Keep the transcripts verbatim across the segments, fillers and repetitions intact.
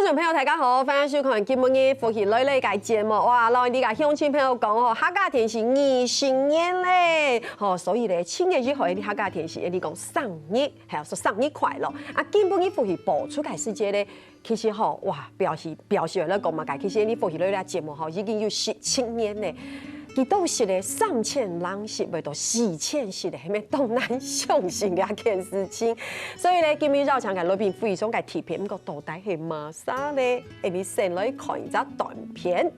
觀眾朋友，大家好，歡迎收看今晡日福氣來了个節目。哇，摎你个鄉親朋友講吼，客家電視二十年咧，吼，所以咧，七月一號个客家電視，你講生日，還有說生日快樂。啊，今晡日福氣播出个時節咧，其實吼，哇，表示表示來講嘛，其實你福氣來了節目吼，已經有十七年咧。佢到時咧，三千零集，會到四千集咧，係毋係當難相信个一件事情？所以咧，今日邀請个來賓非常个特別，毋過到底係麼儕咧？𠊎等先來看一隻短片。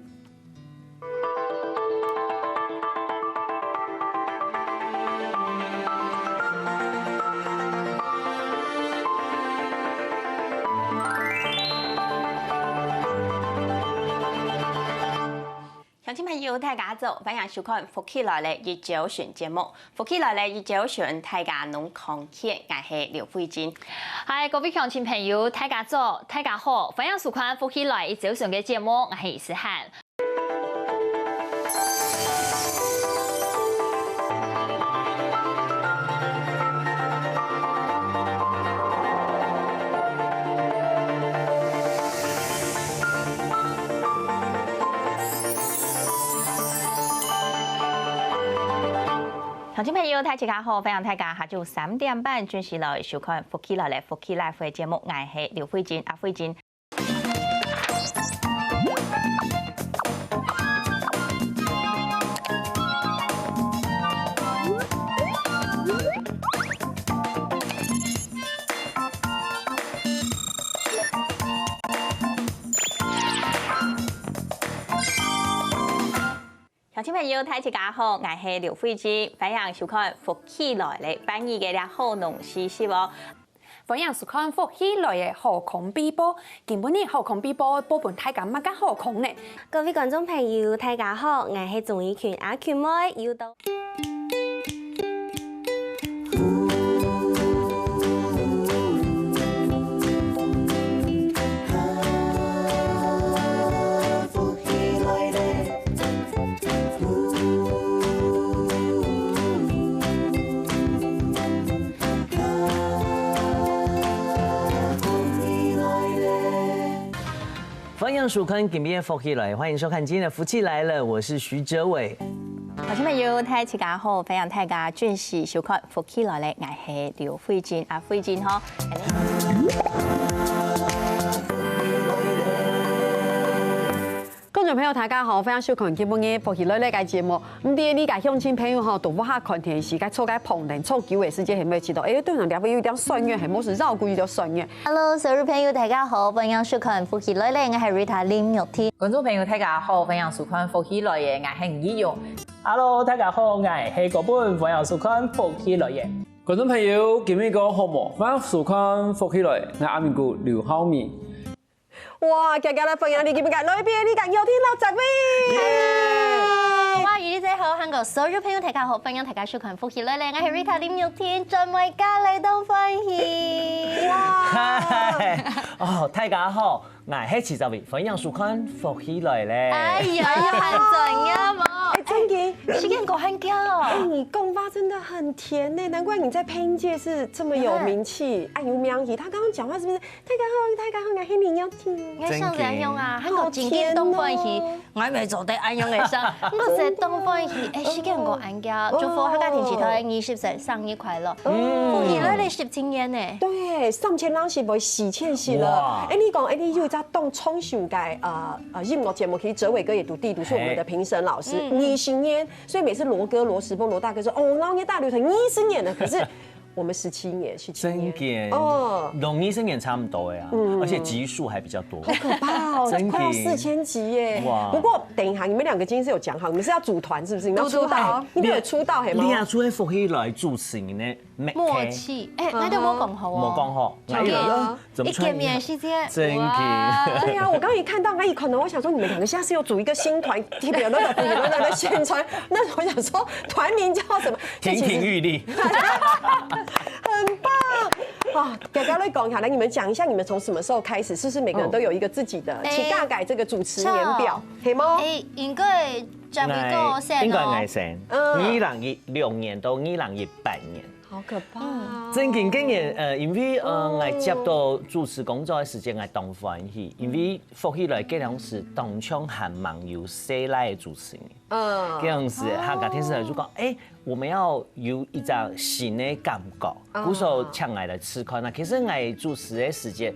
鄉親朋友，大家早，歡迎收看《福氣來了一朝晨》節目。《福氣來了一朝晨》，大家攏康健，𠊎係劉慧珍。嗨，各位鄉親朋友，大家早，大家好，歡迎收看《福氣來一朝晨》个節目，𠊎係思涵。 鄉親朋友，大家好，歡迎大家下晝三點半準時來收看《福氣來了》福氣來了个節目，𠊎係劉慧珍，阿慧珍。 鄉親朋友，大家好，𠊎係劉慧珍，歡迎收看《福氣來了》，歡迎个了好農事係無？歡迎收看《福氣來了》好康備報。今晡日好康備報報分大家麼个好康呢？各位觀眾朋友，大家好，𠊎係鍾怡群阿群妹，又到 歡迎收看今晡日个《福氣來了》，歡迎收看今天的《福氣來了》，我是徐哲偉。鄉親朋友，大家好，歡迎大家準時收看《福氣來了》，𠊎係劉慧珍，阿慧珍吼。觀眾朋友，大家好，歡迎收看今晡日《福氣來了》个節目。 毋知你个鄉親朋友吼，都屋下看電視，該坐該旁邊，坐久个時間，係毋係試著，哎，對人家會有一點痠軟，係無係繞過一條痠軟。Hello，所有朋友，大家好，歡迎收看《福氣來了》，𠊎係Rita林玉婷。觀眾朋友，大家好，歡迎收看《福氣來了》，𠊎係吳怡蓉。Hello，大家好，𠊎係國本，歡迎收看《福氣來了》。觀眾朋友，今晡日過好無？歡迎收看《福氣來了》，𠊎阿明哥劉浩明。 哇，遽遽來歡迎你今晡日个來賓，你个玉婷老師喂。哇，玉婷姐好，還過所有朋友大家好，歡迎大家收看《福氣來了》，𠊎係Rita林玉婷，轉回家來當歡喜。哇，嗨，哦，大家好，𠊎係徐哲偉，歡迎收看《福氣來了》。哎呀，還轉呀無？哎，正經。時間過很快哦。哎，你講話真的很甜呢，難怪你在配音界是這麼有名氣，哎，有名氣。他剛剛講話是不是 大家好，大家好，𠊎係林玉婷。𠊎想這樣啊，還過正經當歡喜，𠊎也做得恁樣个想，𠊎是當歡喜，哎，時間過恁遽，祝福客家電視台二十歲生日快樂，福氣來了十七年呢。對，三千零集變四千集了。哇！哎，你講，哎，你有一隻當長壽个呃呃音樂節目，其實哲偉哥也都在，都是我們的評審老師，二十年，所以每次羅哥、羅時豐、羅大哥說，哦，然後你大流傳二十年了，可是 我們十七年，十七年。真的耶，哦，同二十年差不多呀，而且集數還比較多。好可怕哦，真的。快要四千集耶！哇！不過等一下，你們兩個今天是有講好，你們是要組團是不是？你們要出道，你們有出道係無？你也出來福氣來主持人的默契，哎，那就無講好哦。無講好，哎呀，怎麼一見面時間，真的。哎呀，我剛剛一看到，哎，可能我想說你們兩個現在是有組一個新團，特別那個福氣來了宣傳，那我想說團名叫什麼？ 亭亭玉立。很棒啊！佳佳來講一下，來，你們講一下，你們從什麼時候開始？是不是每個人都有一個自己的，哎，去大概這個主持年表，係無？哎，應該十一個先哦。應該𠊎先，嗯。二零一六年到二零一八年。好可怕哦！正經，今年呃，因為呃，𠊎接到主持工作个時間，𠊎當歡喜，因為福氣來該央時當像還吂有細倈个主持人，嗯，該央時客家電視台就講，哎，我們要有一隻新个感覺，故所請𠊎來試看啊。其實𠊎主持个時間，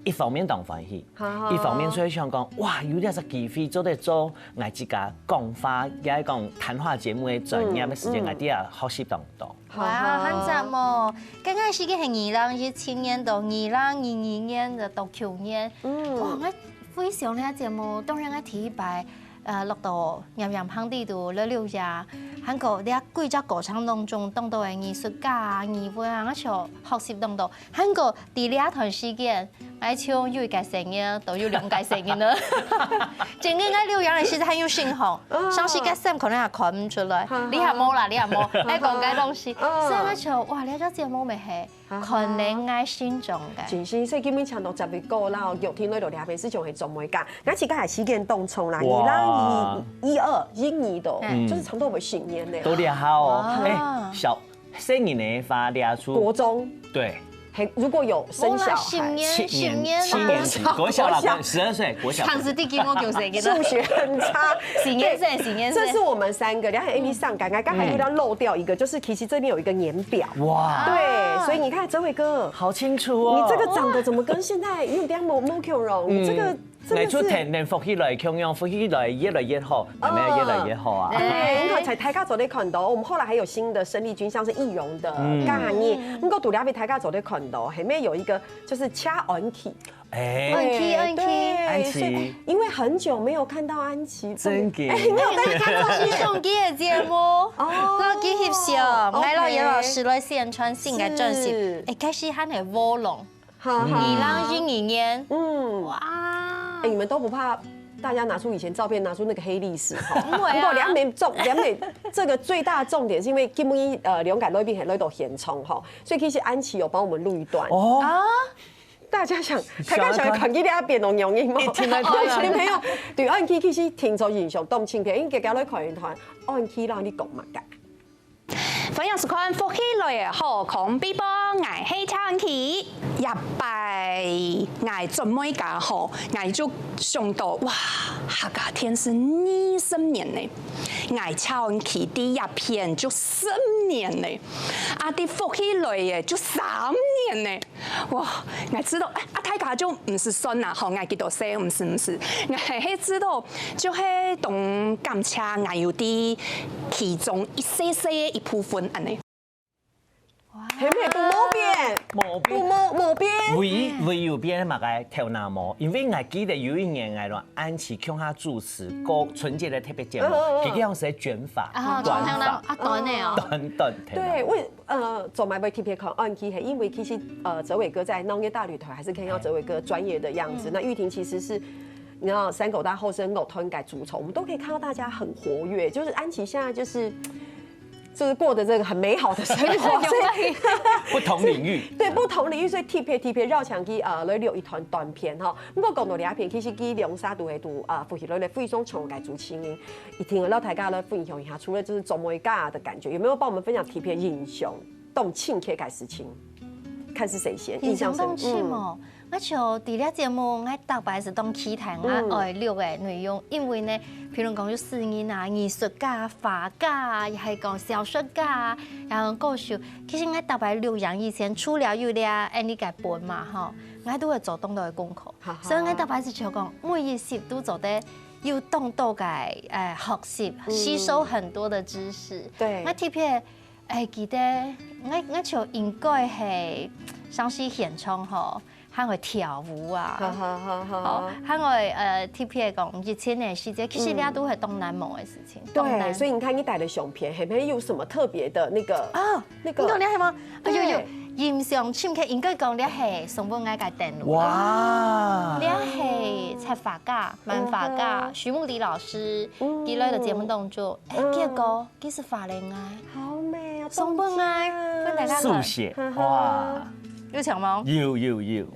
一方面當歡喜，一方面就會想講，哇，有這隻機會做得做𠊎自家講話，也係講談話節目个專業个時間，𠊎在這學習當多。 哇，很讚哦！剛開始个係二零一七年到二零二二年个到舊年，哇，𠊎非常了解哦。當然，𠊎第一擺呃落到炎炎棒底肚來錄音，還過這幾隻過程當中，當多个藝術家啊、藝文啊，𠊎就學習當多。還過在這段時間， 𠊎就有一個細人，都有兩個細人了。正經𠊎錄音个時節還有信號，上時个線可能還看毋出來，這下無啦，這下無，愛講个東西，所以𠊎就哇，這隻節目乜係看人愛心中个。真係，所以今晡日請到這位哥啦，玉婷來到這片，事情係做麼个？𠊎自家係時間當長啦，二零一二、一二的，就是差不多有十年呢。都這下哦，哎，小 細人个話，這出國中，對，還如果有生小孩，十年，七年，七年级，國小啦，十二歲，國小。常識題基本就係个。數學很差，十年生，十年生。这是我们三个，然后 Amy 上刚刚刚还有要漏掉一个，就是其实这边有一个年表，哇，对，所以你看哲伟哥，好清楚哦。你这个长得怎么跟现在有点没没 Q 容？你这个。 来出天天福氣來，共樣福氣來越來越好，慢慢越來越好啊。对，你看才大家昨天看到，我们后来还有新的生力军，像是易容的、嘉义，不过独立被大家昨天看到，后面有一个就是掐安琪，哎，安琪，安琪，安琪，因为很久没有看到安琪，真的，哎，你有在看上期个节目，哦，我继续想，来了严老师来宣传新个专辑，哎，开始喊个乌龙。 哈哈，二零一二年，嗯，哇，哎，你们都不怕大家拿出以前照片，拿出那个黑历史哈？不会啊不过两面重，两面这个最大的重点是因为今天呃，两个来宾很来到现场哈，所以其实安琪有帮我们录一段哦。啊，大家想，大家想要看见那边的原因吗？一听到这样小朋友对安琪其实挺受影响，动情片，因为给大家来看一段，安琪让你讲嘛干。 欢迎收看《福气来了》好康必报，𠊎係陳安琪。這擺𠊎轉妹家吼，𠊎就想到哇，客家電視二十年呢，𠊎陳安琪在這片就十年呢，啊，在《福气來了》就三年呢。 哇，𠊎知道，哎，啊，大家就毋使算啦，吼，𠊎幾多歲，毋使，毋使，𠊎係知道，就係當感謝𠊎有在其中一細細个一部分恁呢。係毋係都無變，無變，都無無變。唯一唯一有變个嘛个頭那毛，因為𠊎記得有一年𠊎同安琪共下主持過春節个特別節目，嗯嗯嗯佢个樣式捲髮，啊，短髮，啊，短的哦，短短头那毛。對，我呃，做麼个會特別看安琪，係因為其實呃，哲偉哥在《鬧熱大旅團》還是看到哲偉哥專業的樣子。那玉婷其實是，你知道山口大後生樂團改主唱，我們都可以看到大家很活躍。就是安琪現在就是就是過著這個很美好的生活，所以不同領域，對不同領域，所以特別特別邀請佢呃來錄一段短片吼。不過講到這片，其實佢兩儕都係都啊，福氣來了非常長个主持人。 一定要讓大家來分享一下，除了就是做妹家的感覺，有沒有幫我們分享特別印象當深刻个事情？看是誰先，印象當深深哦。我就在這節目，我逐擺係當期待，我愛錄个內容，因為呢，譬如講有詩人啊、藝術家、畫家，也係講小說家，然後歌手，其實我逐擺錄音以前，除了有這恁呢个本嘛吼，我都會做當多个功課，所以我逐擺係想講，每一集都做得 有當多个呃學習，吸收很多的知識。對我特別誒記得，我我就應該係上次現場吼，還會跳舞啊，好好好好好，還會呃特別講以前个時節，其實這都係當難忘个事情。當難對，所以你看你帶的相片，係不是有什麼特別的那個啊，那個你講你係嗎？哎呦呦對，印象深刻應該講你係送分𠊎个等路。哇，這係插畫家、漫畫家徐牧迪老師，佢來到節目當中，哎，結果佢係畫了𠊎，好美啊，送分𠊎，分大家看，速寫，哇，有像嗎？有有有，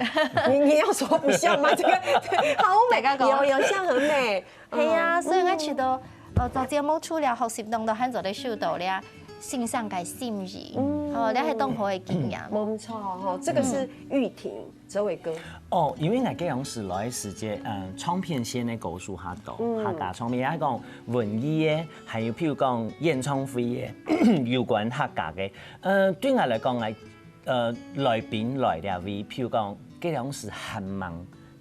你你要說不像嗎？這個好美，大家講有有像很美，係啊，所以𠊎覺得，呃，做節目除了學習當多，還做得收到了。先生个心意，嗯。哦，這係當好个經驗。無錯吼，這個是玉婷，哲偉哥。哦，因為𠊎該央時來个時節，嗯，唱片先个歌手較多，嗯。客家唱片，也講文藝个，還有譬如講演唱會个，有關客家个。呃，對𠊎來講，𠊎，呃，來賓來這位，譬如講，該央時還吂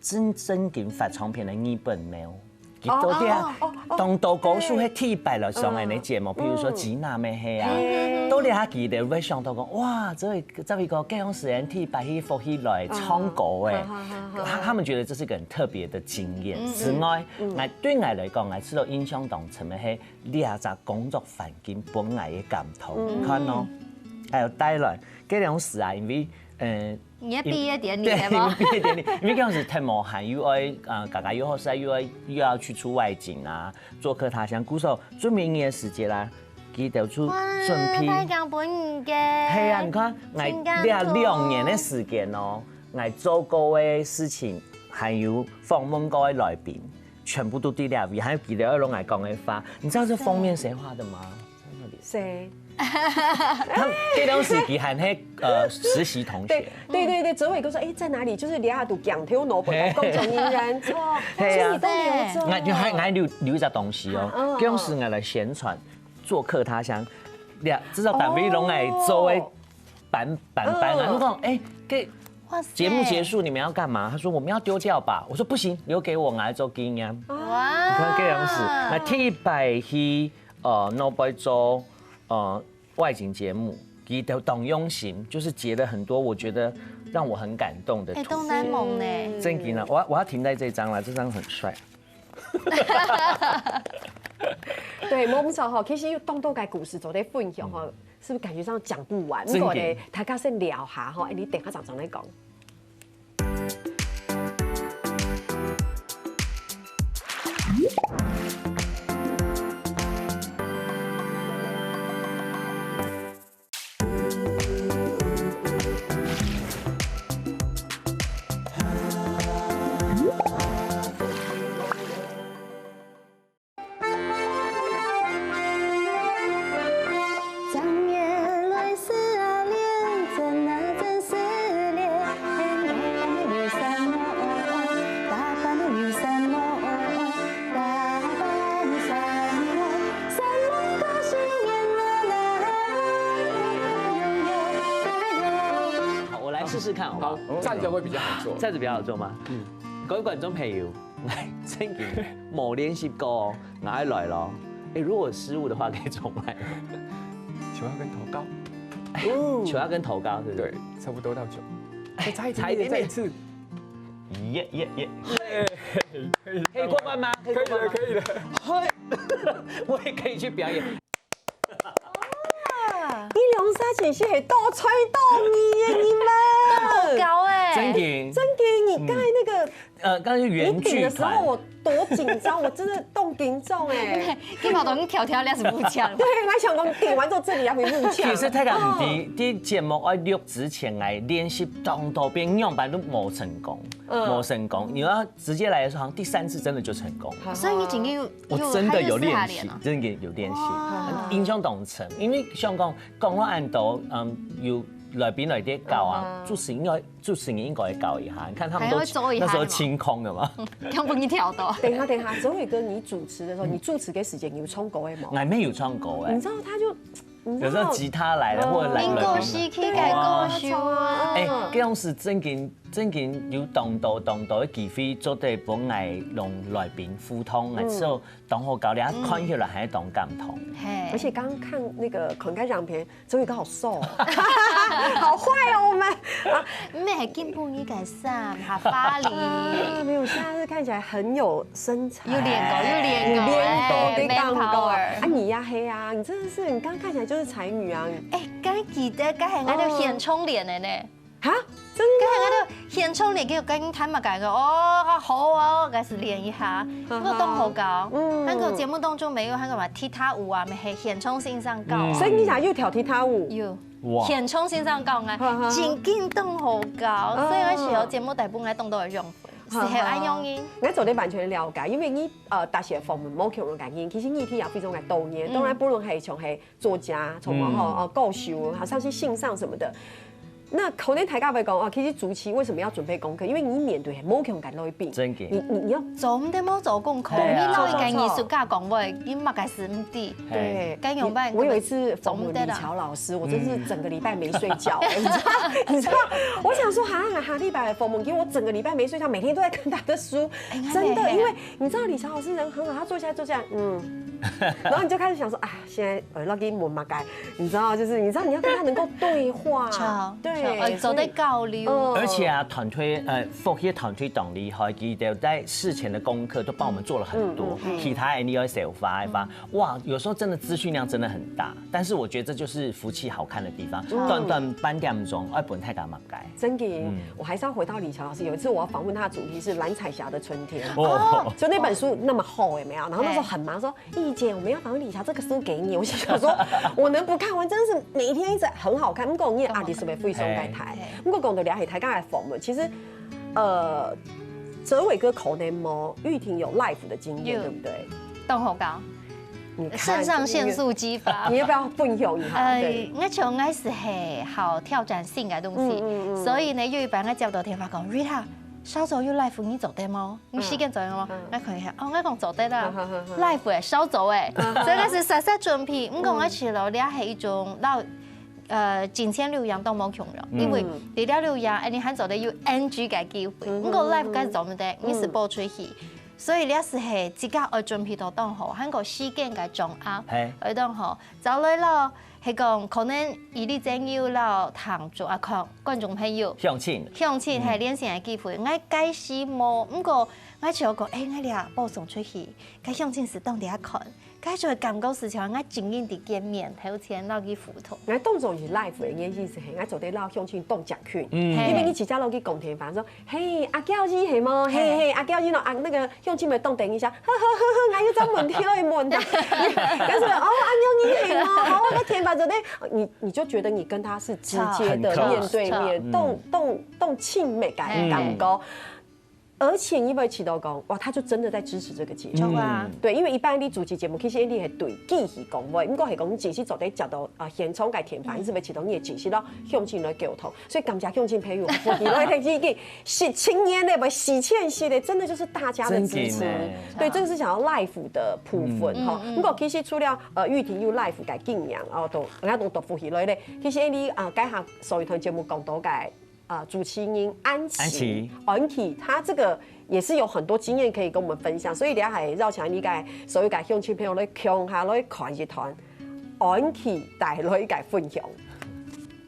真正經發唱片个日本吂。 佢到底啊，哦，哦，哦，當多歌手係第一擺來上𠊎个節目，嗯。比如說吉娜乜係啊，嗯。到底啊，佢兜會想到講，哇，這位，這位哥，該央時間第一擺去福氣來唱歌欸。嗯。他，他們覺得這是一個很特別的經驗。嗯。之外，嗯。𠊎，對𠊎來講，𠊎知道印象當深个係這隻工作環境分𠊎个感動。嗯。你看哦，還有帶來，該央時啊，因為，呃， 你个畢業典禮，對，係無？畢業典禮，因為該央時忒無閒，又愛，呃，家家又好事，又愛，又要去出外景啊，做客他鄉，故所最尾个時節啦，佢兜就哇，準備。大家分你个。係啊，你看，𠊎這兩年个時間哦，𠊎做過个事情，還有訪問過个來賓，全部都在這位，還有佢兜愛摎𠊎講个話。你知道這封面誰畫的嗎？ 誰？他，這段時期還係，呃，實習同學。對，對，對，對，哲偉哥說，欸，在哪裡？就是這下都講頭腦，不來工作人員，錯，係啊。所以你都留著。𠊎，𠊎還留，留一隻東西哦，嗯，嗯。該央時𠊎來宣傳，做客他鄉，這，這隻單位攏來做个哦。 板，板，板啊，嗯。我講，欸，該哇塞。節目結束你們要幹嘛？他說我們要丟掉吧。我說不行，留給我，拿來做紀念。哇。你看這樣子，那第一擺去，呃，那邊做，呃，外景節目，佢都當用心，就是截了很多我覺得讓我很感動的圖。欸，都難忘呢。真的呢，我要，我要停在這張了，這張很帥。對，無毋著吼，其實有當多个故事做得分享吼。 是不是感覺上講不完？真的。毋過呢，大家先尞下吼，欸，你等下正正來講。 好，我來試試看，好不好？好，站著會比較好做。站著比較好做嗎？嗯。各位觀眾朋友， 𠊎正經無練習過，𠊎愛來囉。欸，如果有失誤的話，可以重來。球要跟頭高。哦。球要跟頭高，是不是？對，差不多到球。再差一點點，再一次。耶，耶，耶。可以過關嗎？可以過關嗎？可以了，可以了。嘿，我也可以去表演。 哇！你兩儕真係係多才多藝耶，你們。都好高欸。真的。真的，你剛才那個，呃，剛才是原劇團。你頂的時候我多緊張，我真的當緊張欸。你跑到你跳跳，那是不講。對，我還想說你頂完之後這裡要不要入腔？其實大家毋知，在節目愛錄之前，𠊎練習當多遍，仰般都無成功，嗯。無成功。你要直接來的時候，好像第三次真的就成功了。所以你已經有 我真的有練習，有開始試下練了。真的有練習，哇。印象當深。因為像講，講到恁多，嗯，有來賓來這教啊，嗯。主持人應該，主持人應該教一下。你看他們都，還要做一下那時候清空的嘛。嘛。根本一條都。等一下，等一下，哲偉哥，你主持的時候，嗯。你主持个時間有唱歌的嗎？還沒有唱歌欸。你知道他就，你知道有時候吉他來了，或者來，英國戲曲改歌手啊。哎，這樣是正經 正經有當多當多个機會做得分𠊎同來賓互動，嗯。𠊎就當好搞，你看起來還當感動。嘿。而且剛剛看那個款開獎片，哲偉哥好瘦哦，好壞哦，我們啊，毋係，今晡日个衫，好花哩。啊，沒有，現在是看起來很有身材，有練過，有練過，有練過的感覺。哎，man power。啊，你呀，嘿啊，你真的是，你剛剛看起來就是才女啊。哎，該記得，該還有那個現充臉的呢。 哈？真的嗎？該个現充練，佢有跟佢談嘛，講个，哦，好哦，開始練一下，嗯哼。該當好搞。嗯。該个節目當中乜有，該个嘛，踢踏舞啊，乜係現充先生教啊。嗯。所以你想又跳踢踏舞？有。哇。現充先生教啊，嗯哼。真緊當好搞，嗯。所以𠊎係有節目台本，𠊎當多个用。適合恁樣个。𠊎做得完全了解，因為你呃，大學訪問無共樣个人，其實議題也非常个多元。當然，不論係像係作家，從然後呃教授，還有像是先生什麼的。那可能大家會講啊，其實主持為什麼要準備功課？因為你面對係無共樣个來賓，真个你你你要做毋得無做功課，係啊你摎一個藝術家講話，你麼个事毋知。對，該怎麼辦我有一次訪問李喬老師，我真是整個禮拜沒睡覺，你知道？你知道？我想說，哈，下禮拜訪問，給我整個禮拜沒睡覺，每天都在看他的書，真的，因為你知道李喬老師人很好，他坐下坐下，嗯，然後你就開始想說，啊，現在呃，要給我麼个，你知道，就是你知道你要跟他能夠對話，好，對，好呃做得交流。嗯而且啊，團隊呃，福氣團隊當厲害，佢哋在事前的功課都幫我們做了很多，其他人你要消化的話，哇，有時候真的資訊量真的很大，但是我覺得這就是福氣好看的地方，短短半點鐘，愛分大家麼个。真的，我還是要回到李喬老師。有一次我要訪問他的主題是《藍彩霞的春天》，哦，就那本書那麼厚有沒有？然後那時候很忙，說：“易姐，我們要訪問李喬，這個書給你。”我就想說，我能不看完？真的是每天一直很好看。不過你也壓力是不是非常該台？不過講到這係大家來訪問，其實呃，哲偉哥可能無，玉婷有 live 的經驗，有對不對？當好搞，你看腎上腺素激發你。要不要分享一下？呃對，，我想我是係好挑戰性个東西，嗯嗯嗯所以呢，有一擺我接到電話講，Rita，稍早有 live，你做得無？你時間做得無？我看一下，哦，我講做得啦嗯嗯嗯，live誒，稍早誒，所以我是煞煞準備。毋過我其實這係一種老，呃，金錢留言都無共樣，因為你了留言，誒，你還做得有N G个機會，毋過 live 該做毋得，你是播出去。所以這係係自家愛準備到當好，還有時間个掌握，嘿愛當好。再來咯，係講可能以利真有摎聽眾啊，看觀眾朋友。鄉親，鄉親係連線个機會，𠊎該時無，毋過𠊎就講，誒，𠊎這播送出去，該鄉親是當地下看，該就會感覺是像𠊎真正地見面，頭前摎佢互動。𠊎當中是 live 的原因是，係，𠊎做得摎鄉親當接近，嗯嘿因為你直接落去講電話，說，嘿，阿嬌姨係無？嘿嘿嘿，阿嬌姨喏，啊，那個鄉親們動等一下，呵呵呵呵，𠊎有隻問題來問的，但是哦，阿嬌姨係無？好，我个電話做得，你你就覺得你跟他是直接的很 close 面對面，是當當當親密个感覺。而且你會知道講，哇，他就真的在支持這個節目。著啊，對，因為一般你主持節目，其實你係對機器講話，毋過係講你只是做得接到啊現場个電話，你是會知道你个信息咯，鄉親來溝通。所以感謝鄉親朋友，我以來已經十七年了，不，十七年了，真的就是大家的支持。真的呢對，這個是講到 live 的部分哈。嗯不過其實除了呃玉婷有 live 个經驗哦，都人家都都福氣來咧。其實你啊，該下所有台節目講到个啊主持人安琪，安琪安琪，她這個也是有很多經驗可以跟我們分享，所以等下還邀請你个所有个鄉親朋友來共下來看一段安琪帶來个分享。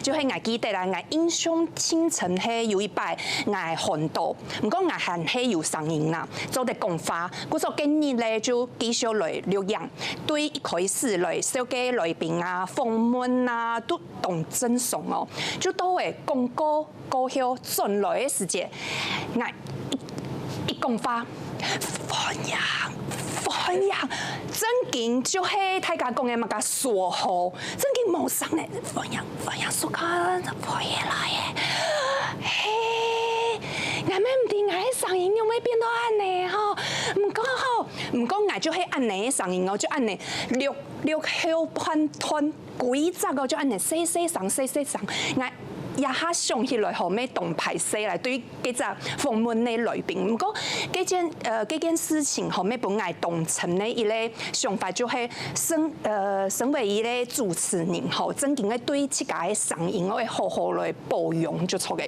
就係𠊎記得啦，𠊎印象盡深係有一擺𠊎寒著，毋過𠊎還係有聲音啦，做得講話。故所該日咧就繼續來錄音，對一開始來紹介來賓啊、訪問啊，都當正常哦。就到誒廣告過後轉來个時節，𠊎一一講話，歡迎歡迎，正經就係大家講个麼个鎖喉，正經無聲咧，歡迎歡迎收看，歡迎來耶。嘿，𠊎乜毋知𠊎个聲音仰會變到恁呢吼，毋過吼，毋過𠊎就係恁呢个聲音哦，就恁呢錄錄後半段。 規隻个就恁呢細細聲細細聲，𠊎這下想起來吼，乜當歹勢啦，對該隻訪問个來賓。毋過，該件呃該件事情吼，乜分𠊎當深个一個想法，就係身呃身為一個主持人吼，正經个對自家个聲音愛好好來保養就著个。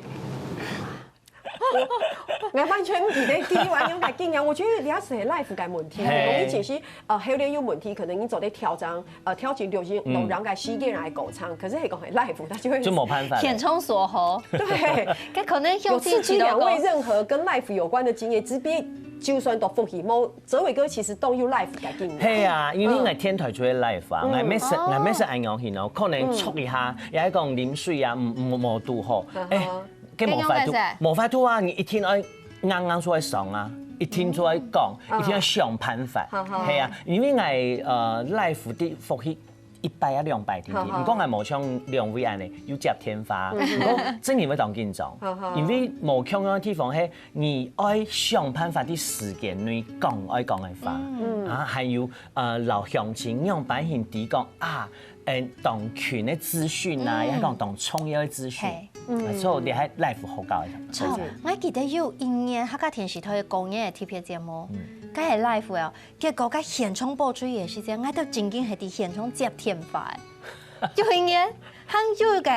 𠊎完全毋記得記憶，完全無經驗。我覺得你也是很 live 个問題，嘿容易解析。呃，後來有問題，可能你做得調整，呃，調整流行，嗯，讓个時間來過長。可是係講很 live，他就會就無辦法了。填充鎖喉，對，該可能用有刺激兩位任何跟 live 有關的經驗，即便就算都福氣，無哲偉哥其實都有 live 个經驗。係啊，因為𠊎電台就會 live 啊，嗯𠊎乜係哦𠊎乜係恁樣形哦，可能坐一下，也係講啉水啊，無無無堵好，嗯誒，該無法度該仰般，無法度啊！你一定愛硬硬出來上啊，一定出來講，一定愛想辦法，好好係啊，因為𠊎呃 live 的福氣一擺啊兩擺定定，好好。毋過𠊎無像兩位恁樣有接電話，毋過真个會當緊張，好好。因為無共樣个地方係你愛想辦法在時間內講愛講个話，嗯。啊，還有呃，摎鄉親仰般形知講啊，誒，當近个資訊啊，嗯。也係講當重要个資訊，嘿。嗯。所以你還live好搞个。著，對。𠊎記得有一年客家電視台个過年个特別節目，嗯。該係live哦，結果該現場播出个時間，𠊎都正經係在現場接電話个。有一年，還有一個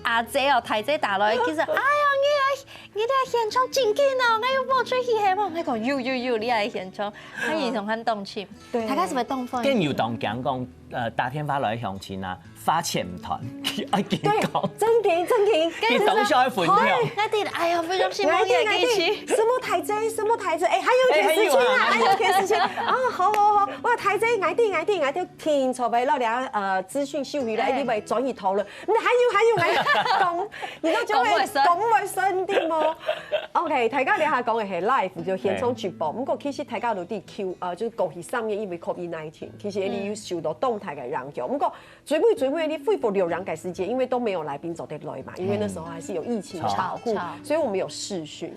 阿姐哦，大姐打來，佢說：「哎喲，你來，你來現場正經哦，𠊎有播出去係無？」𠊎講：「有有有，你來現場。」𠊎印象還當深。對。大家是毋是當歡喜？更有當驚講，呃，打電話來鄉親啊，花錢毋斷，愛緊講。對，正經正經。佢當下愛分享。好，𠊎知，哎呀，非常辛苦，𠊎知，你个機器。什麼大姐，什麼大姐，哎，還有一件事情啊，哎，還有啊。還有一件事情啊，好好好，哇，大姐，𠊎知，𠊎知，𠊎知， 聽錯，為了了呃資訊收回來，哎。你會轉移討論。嗯，還有還有還有，講，你都就會講袂順。講袂順，對無？OK，大家這下講个係live，就現場直播。哎。毋過其實大家都知舊，呃，就係過去三年因為COVID nineteen，其實你有受到當大个影響。嗯。毋過最尾最尾你恢復錄音个時間，因為都沒有來賓做得來嘛，因為那時候還是有疫情的保護，著，著。所以我們有視訊。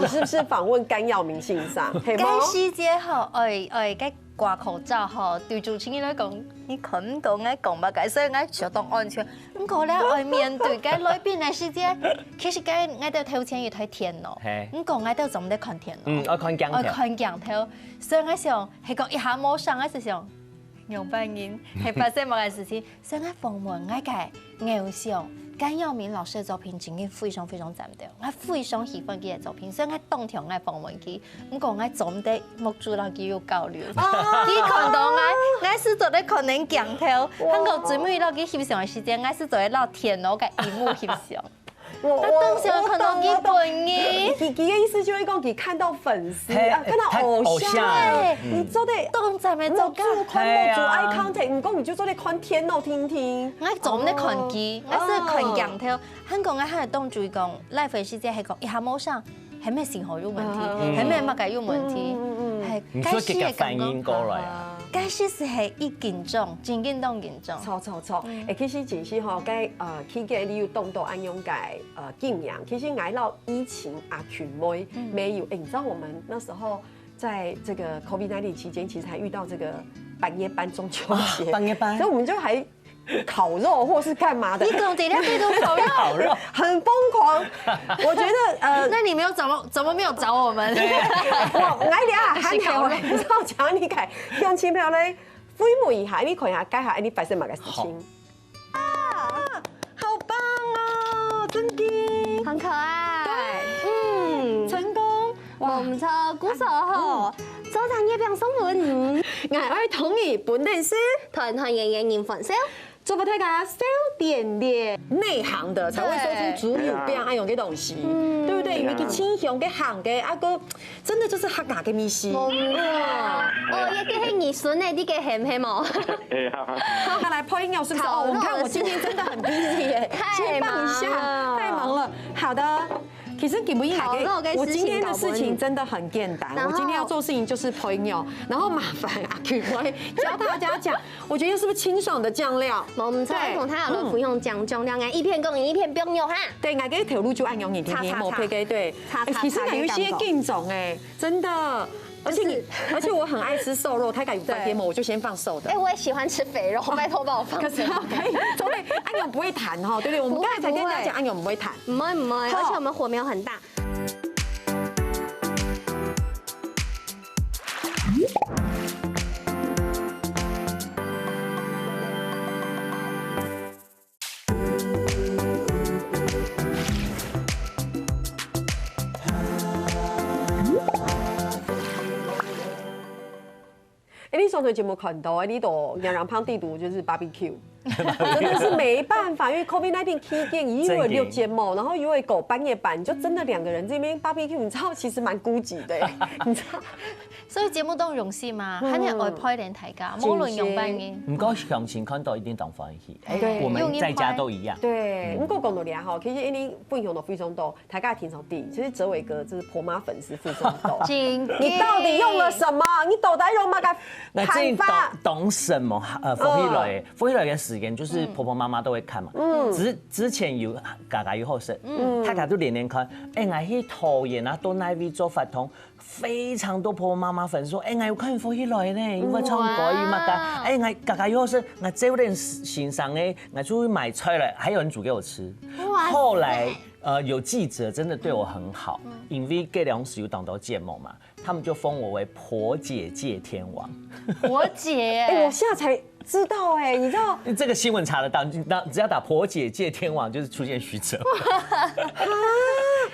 你是不是訪問甘耀明先生？係無？該時節吼，愛愛該掛口罩吼，對主持人來講，你看毋到𠊎講麼个，所以𠊎相當安全。毋過咧，愛面對該來賓个時節，其實該𠊎兜頭前有台電腦，嘿。毋過𠊎兜做毋得看電腦，嗯，愛看鏡頭。愛看鏡頭，所以𠊎想，係講一下無聲，𠊎就想，仰般形，係發生麼个事情？ 所以𠊎訪問𠊎个偶像甘耀明老師个作品，真經非常非常讚的，𠊎非常喜歡佢个作品，所以𠊎當想𠊎訪問佢，毋過𠊎做毋得目珠摎佢有交流。哦。佢看到𠊎，𠊎係做得看等鏡頭，哇。還過最尾摎佢翕相个時間，𠊎係做得摎電腦个螢幕翕相。我，我，他當時有看到日本人。我懂，我懂。佢，佢个意思就係講，佢看到粉絲，嘿，啊，看到偶像。看偶像。對。嗯。你做得當讚的做到。目珠看目珠，哎呀。Eye contact，毋過你就做得看電腦定定。𠊎做毋得看佢，哦。𠊎係看鏡頭。哦。還過𠊎還當注意講，live个時節係講一下無聲，係毋係信號有問題，嗯。係毋係麼个有問題，嗯，嗯，嗯，嗯。係，你做得給佢反應過來啊。該時係感覺，該時係一緊張，真緊當緊張。著，著，著。嗯。誒，其實真係吼，該，呃，期間你有當多恁樣个 呃，經驗。其實𠊎摎以前阿群妹，嗯。沒有，誒，你知道我們那時候在這個COVID nineteen期間，其實還遇到這個半夜班、中秋節。啊，半夜班。所以我們就還烤肉或是幹嘛的。你講這兩天都烤肉？烤肉。很瘋狂。我覺得，呃，那你沒有怎麼，怎麼沒有找我們？對。我，𠊎等下還沒有，還是烤肉。你知道講你看，鄉親朋友咧，慰問一下，你看一下，該下，誒，你發生麼个事情？好。 啊，好棒哦，真的。很可愛。對，嗯。成功。哇。無毋著，故所吼，嗯。做成月餅送分你。𠊎愛同你分等事，團團圓圓人歡笑。祝福大家笑點點，內行的才會說出豬油餅愛用的東西，對。嗯。對不對？因為佢清香个、香个，啊，个 真的就是客家个味緒。無毋著。哦，這个係你孫仔，你个喊係無？哎呀。好，來，配音員是不是？哦，我看我今天真的很busy耶，太忙了。先放一下，太忙了。好的。其實你們應該可以，烤肉跟事情搞不定。我今天的事情真的很簡單，然後我今天要做事情就是配音员，然後麻煩阿Q會教大家講，我覺得是不是清爽的醬料？無毋著，對。同大家來分享醬，醬料，𠊎一片講，你一片放肉哈。對，𠊎个頭路就恁樣，你聽聽，叉叉叉。無配个，對。叉叉叉，哎，其實𠊎有一些緊張哎。 真的，而且你，就是而且我很愛吃瘦肉，他敢有飯店嗎？對。我就先放瘦的。哎，我也喜歡吃肥肉，拜託幫我放肥肉。可是可以，昨天阿勇不會彈哈，對不對？我們剛才才跟大家講，不會，不會。阿勇不會彈。毋會，毋會，好。而且我們火沒有很大。 哎，你上台節目看到，哎，你都娘娘胖地肚就是 barbecue，真的是沒辦法，因為COVID nineteen期間，又有錄節目，真的。然後又有搞半夜班，就真的兩個人這邊 barbecue，你知道其實蠻孤寂的，你知道？所以節目當榮幸嘛，嗯。還係愛陪伴大家，無論樣般个。毋過鄉親看到一定當歡喜，哎，對。我們在家都一樣。對，嗯。毋過講到這吼，其實因為分享到非常多，大家聽眾知，其實哲偉哥就是婆媽粉絲非常多。真的。你到底用了什麼？你到底用麼个辦法？𠊎最近懂，懂什麼？呃，福氣來，嗯。福氣來的時間就是婆婆媽媽都會看嘛。嗯。之，之前有，家家有好食，嗯。大家都連連看，哎，𠊎去桃園啊，到哪位做活動， 非常多婆婆媽媽粉說：“哎，𠊎有看福氣來呢，有會唱歌，哇。有麼个？哎，𠊎家家有好食，𠊎招待先生呢，𠊎出去買菜了，還有人煮給我吃。”哇塞。後來，呃，有記者真的對我很好，嗯。因為這兩時有當多節目嘛，他們就封我為婆姐界天王。婆姐。哎，我現在才知道哎，你知道這個新聞查得到，你只要打"婆姐界天王"，就是出現許哲。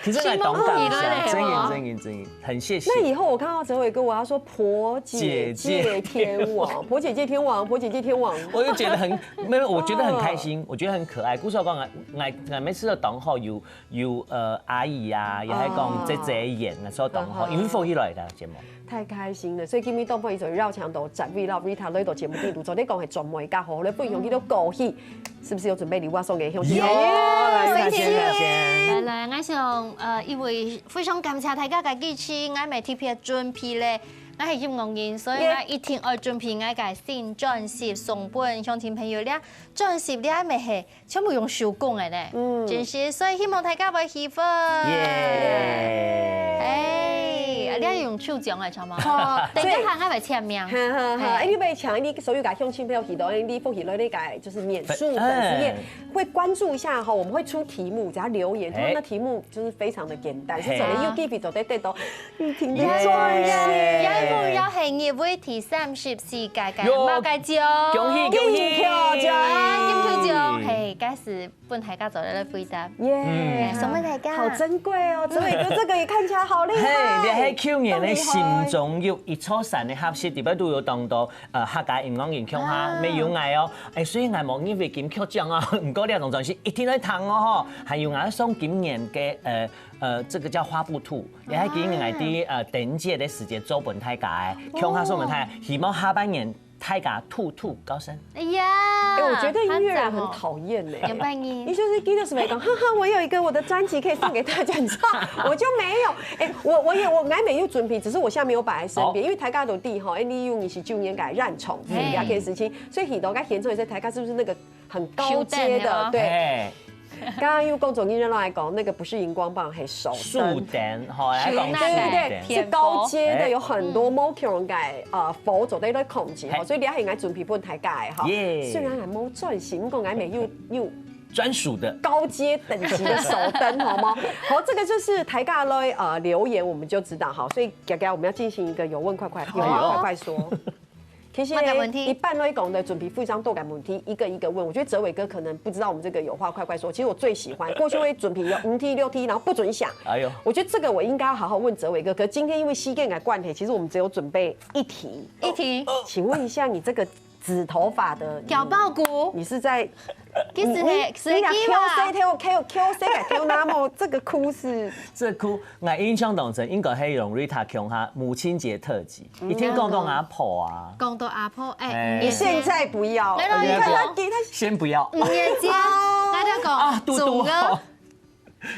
可是來懂感一下，真的，真的，真的，很謝謝。那以後我看到哲偉哥，我要說"婆姐界天王"，姐姐。"婆姐界天王"，"婆姐界天王"。我就覺得很，沒有，我覺得很開心，哦。我覺得很可愛。故事我講啊，𠊎，𠊎每次都當好有，有，呃，阿姨啊，也還講姐姐演，哦。那時候當好，嗯哼。因為福氣來的節目。 太開心了，所以今日當歡喜就邀請到哲偉摎Rita來到節目頂肚，做得講係專門个好，來分享佢个歌曲，是不是有準備禮物要送給鄉親？有，來，來，先，來，先。來，來，𠊎想，呃，因為非常感謝大家个支持，𠊎乜特別準備咧，𠊎係音樂人，所以𠊎一定愛準備𠊎个新專輯送分鄉親朋友咧。專輯咧乜係 全部用手工个呢，嗯。真係，所以希望大家會喜歡。耶。哎，你愛用手掌个，知道嗎？哦，等一下，所以𠊎會簽名。哈哈哈，嘿。哎，你愛請你所有个鄉親朋友去到，哎，你福氣來个，就是臉書粉絲頁，哎。會關注一下哈，我們會出題目，只要留言，哎。他們的題目就是非常的簡單，是真的，嘿。有機會做得得到 你聽得專業。耶。也係入圍第三十四屆个，有。麼个獎？恭喜，恭喜！金曲獎。啊，金曲獎，嘿，該係分大家做得來回答。耶。嗯。哎，送分大家。好珍貴哦，哲偉哥，這個也看起來好厲害。嘿，你係舊年个心中有一座山个合集，裡背都有當多，呃，客家音樂人共下，啊。乜有𠊎哦。哎，雖然𠊎無入圍金曲獎哦，毋過這張專輯一定愛聽哦吼。還有𠊎送今年个，呃， 呃，這個叫花布兔，也係今年𠊎在，呃，電影節个時節做分大家个，共下送分大家，希望下半年大家兔兔高升。哎呀，哎，我覺得音樂人很討厭欸。很讚哦。有半夜。你就是記得什麼講，哈哈，我有一個我的專輯可以送給大家，你知道，我就沒有。哎，我，我也，我，𠊎乜有準備，只是我現在沒有擺在身邊，好。因為大家都知吼，哎，你有二十週年个演唱，嘿。這件事情，所以很多个演唱會，大家是不是那個很高階的，收燈的哦。對。嘿。 剛剛因為工作人員來講，那個不是螢光棒，係手燈。手燈，吼，來講手燈。對對對，手燈。是高階的，哎。有很多無共个，呃，佛祖在那控制，吼，嘿。所以你還應該準備分大家个，吼。耶。雖然還無專屬，不過𠊎乜有，有專屬的。高階等級的手燈，好嗎？好，這個就是大家來，呃，留言，我們就知道，哈。所以剛剛我們要進行一個有問快快，有話快快說。哎呦。 其實呢，麼个問題？一般來講呢，準備非常多个問題，一個一個問。我覺得哲偉哥可能不知道我們這個有話快快說。其實我最喜歡，過去會準備有五題、六題，然後不准想。哎呦。我覺得這個我應該要好好問哲偉哥。可是今天因為時間个關係，其實我們只有準備一題。一題。請問一下，你這個紫頭髮的，攪包牯。你是在，其實係，你，你，你倈仔倈，倈仔个倈仔，那麼這個牯是？這牯，𠊎印象當中應該係用Rita共下母親節特輯。 一定講到阿婆啊。講到阿婆，哎，哎。你現在不要，來來，你看他，他，先不要。五月節，哦。大家講，啊，嘟嘟。中了。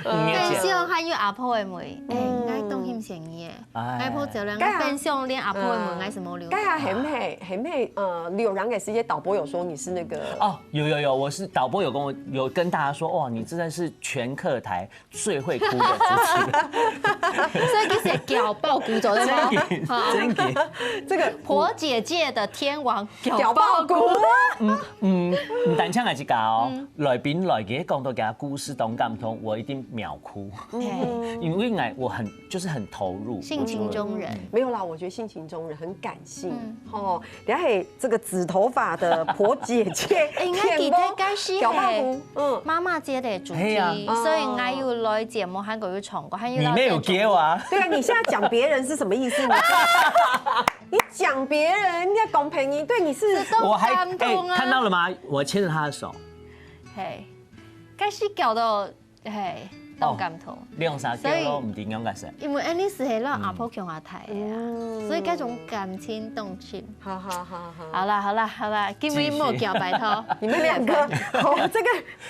五月節。冰箱還有阿婆个味，哎，嗯。𠊎當欣賞你耶。哎。阿婆走了，該啊。冰箱連阿婆个味，哎。𠊎係無留。該啊，很美，很美，呃，有人也是一些導播有說你是那個。哦，有有有，我是導播有跟我，有跟大家說，哇，你真的是全客台 最會哭的主持人。所以其實攪包牯做得嗎？真的，好。真的。這個婆姐界的天王攪攪包牯。包牯。嗯，嗯，毋單淨係這個哦，嗯。來賓來个講到佢个故事當感動，我一定秒哭。嗯。因為𠊎，我很，就是很投入，性情中人。我就，嗯。沒有啦，我覺得性情中人很感性，嗯。吼， 這係這個紫頭髮的婆姐界，哎，𠊎記得該時係攪包牯，嗯。媽媽節个主題，嘿啊。所以𠊎有來節目，還過有唱歌，還有你沒有給我啊？對啊，你現在講別人是什麼意思呢？你講別人，你在講別人，對，你是，這種我還，感動啊。哎，看到了嗎？我牽著他的手。嘿，該時攪到，嘿。當感動。兩三句咯，所以毋知仰个事。因為恁呢係摎阿婆共下大个啊，嗯。所以該種感情當深。好好好好。好啦好啦好啦，今日莫叫拜託。你們兩個，好，這個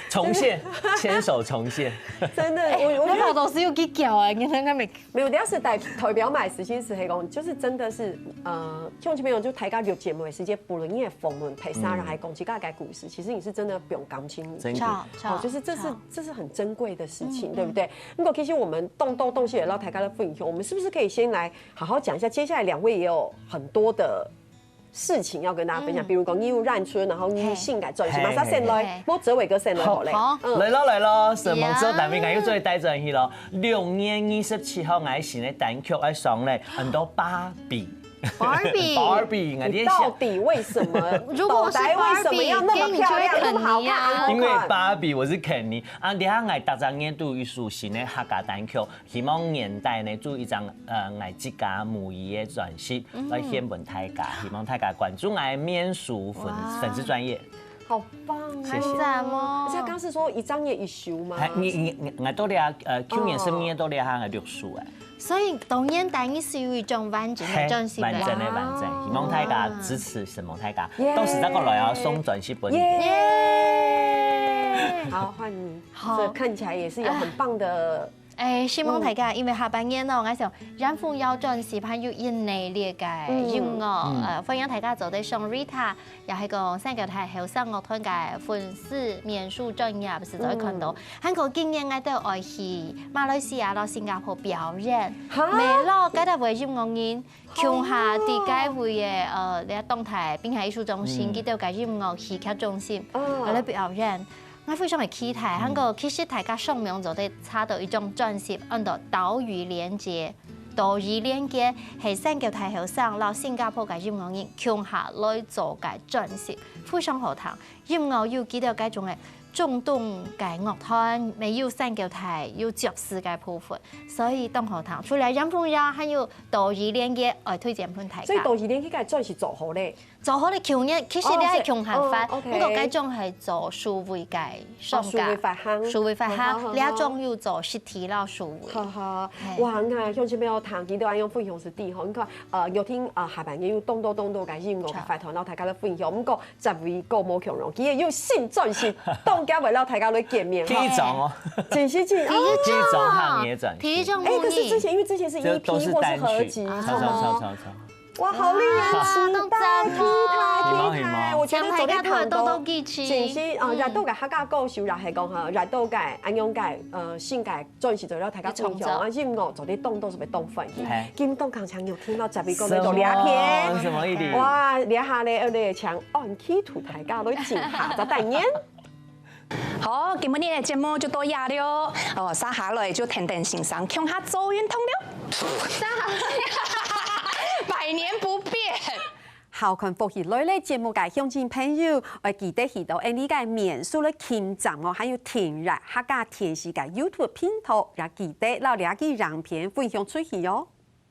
重現，牽手重現。真的，我我覺得我老早是有計較啊，你看看沒？沒有，但是代代表買事情是黑工，就是真的是呃，兄弟朋友就大家錄節目的時間，不論你的訪問、拍啥，然後還講起大概故事，其實你是真的不用感情。真的。哦，就是這是這是很珍貴的事情，對不對？如果其實我們動動東西也讓大家的分享，我們是不是可以先來好好講一下？接下來兩位也有很多的事情要跟大家分享，比如講你有染春，然後你性改轉型，馬上先來，莫哲偉哥先來好嘞。好，來咯來咯，承蒙做單位，𠊎又做帶轉去咯。六月二十七號，𠊎新的單曲愛上嘞，很多芭比。 Barbie。Barbie，你到底為什麼？如果是到底為什麼要那麼漂亮，那麼好看？因為芭比我是肯尼啊，等下𠊎大家年度一首新的客家單曲，希望年底呢做一張呃𠊎自家母語的專輯來獻分大家，希望大家關注𠊎面書粉粉絲專頁。好棒哦！謝謝。讚哦！而且剛是說一張也一首嗎？還你你你，𠊎到了呃去年十二月到了還有六首哎。 所以當然，第一是有一種完整的專輯啦。完整的完整，希望大家支持，承蒙大家，到時再過來啊，送專輯分你。耶！好，換你。好，這看起來也是有很棒的。哎，希望大家，因為下半年哦，𠊎想楊鳳要專輯還有一系列个音樂，呃，歡迎大家做得上Rita，也係講三个大後生樂團个粉絲面書專頁，毋係就會看到。 還過今年𠊎兜愛去馬來西亞摎新加坡表演，哈？無咯，該兜位音樂人，共下在該位个呃，這當代濱海藝術中心，佢兜个音樂戲劇中心，愛來表演。𠊎非常个期待，還過其實大家上網做得查到一張專輯，安到《島嶼連結》。島嶼連結係三个大後生摎新加坡个音樂人共下來做个專輯，非常好聽。 音樂有幾多該種个中東个樂團，乜有三角台，有爵士个部分，所以當好聽。除了楊鳳耀，還有島嶼連結，愛推薦分大家。所以島嶼連結个專輯做好咧。做好咧，舊年其實你係共下發，哦，OK。毋過該種係做數位个上架，哦，數位發行。數位發行，好好好。這種有做實體摎數位。好好，哇，你看，鄉親朋友聽，佢都愛用分享實體吼，你看，呃，有聽啊，下半年有當多當多个音樂个發團，摎大家來分享。毋過 十位歌無共樣，佢也有新專輯，當今會摎大家來見面哈。第一張哦，真係真，第一張，第一張行業專輯，第一張，哎，可是之前因為之前是這都是 EP 或是合集，單曲，唱唱唱唱唱。哇，好令人期待，期待，期待！我覺得昨天看到，真係啊，熱到个客家歌手，也係講哈，熱到个恁樣个，呃，性格 專輯做了大家分享啊，音樂做得當多，係毋係當歡喜？今當剛才有聽到十位歌來到這片，什麼意思？哇，這下咧，愛來請安琪同大家來聽下，再等人。好，今晡日个節目就到這了。哦，接下來就跈等先生共下做運動了。接下來，百年不變。 好看福氣來了節目个鄉親朋友，愛記得去到𠊎俚个面書來撳讚哦，還有訂閱客家電視个YouTube頻道，也記得摎這支影片分享出去哦。